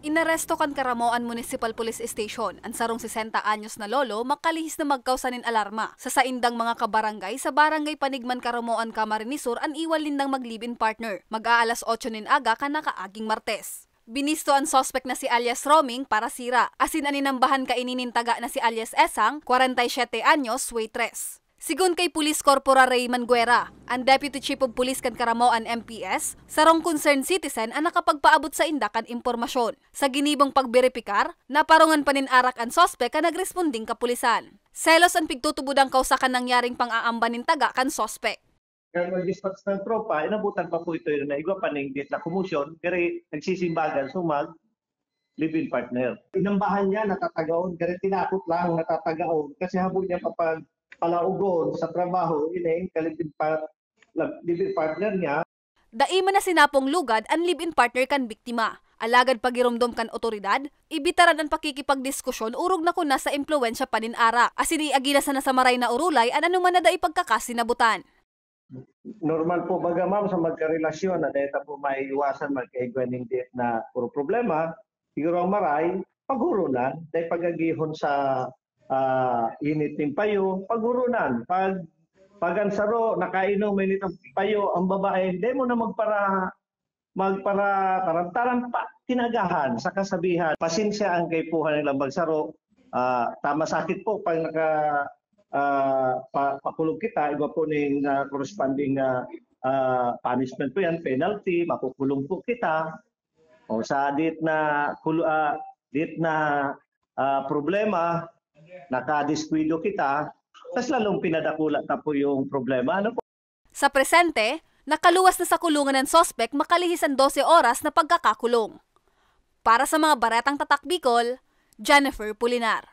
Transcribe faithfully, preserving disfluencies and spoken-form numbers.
Inaresto kan Caramoan Municipal Police Station an sarong sesenta anyos na lolo makalihis na magkausa nin alarma sa saindang mga kabarangay sa Barangay Panigman, Caramoan, Camarines Sur an iwal nindang mag-live-in partner. Mag-aalas otso nin aga kan nakaaging Martes. Binisto an suspek na si alias Roming para sira, asin an inambahan kaini nin taga na si alias Esang, kwarenta y siyete anyos, waitress. Sigon kay Police Corporal Raymond Guerra, an Deputy Chief of Police kan Caramoan M P S, sarong concerned citizen an nakapagpaabot sainda kan impormasyon. Sa ginibong pagberipikar, naparungan pa nin arak an suspek kan nagresponding kapulisan. Selos an pigtutubod an kausa kan nangyaring pang-aamba nin taga kan suspek. Kaya mag-dispatch ng tropa, inabutan pa po ito yun na igwa pa ning gate na commotion, kaya nagsisimbagan, sumag, live-in partner. Inambahan niya, natatagaon, kaya tinakot lang, natatagaon. Kasi habo niya kapag palaugon sa trabaho, ini, ka-live-in par-, live-in partner niya. Dai man na sinapong lugad an live-in partner kan biktima. Alagad pagiromdom kan otoridad, ibitaran an pakikipagdiskusyon orog na kun nasa impluwensya pa nin arak, asin iagila sana sa maray na orolay an anoman na dai pagkakasinabutan. Normal po baga, ma'am, sa magkarelasyon na dahil po maiiwasan magkaigwa ning date na puro problema, siguro ang maray, paghurunan, dahil pag-agihon sa ah, init ning payo, paghurunan, pag pag ang saro nakainom mainit ang payo, ang babae, dai mo na magpara magpara tarantaran pa kinagahan sa kasabihan. Pasensya ang kaipuhan nilang magsaro. Ah, tama sakit po pag naka ah, pa, pakulog kita, iba po ning ah, corresponding na ah, punishment po yan, penalty, makukulong po kita. O sa dit na kulo, ah, dit na ah, problema, nakadiskuido kita, mas lalong pinadakula ta po yung problema. Ano po? Sa presente, nakaluwas na sa kulungan an suspek makalihis an dose oras na pagkakakulong. Para sa mga Baretang Tatak Bicol, Jennifer Pulinar.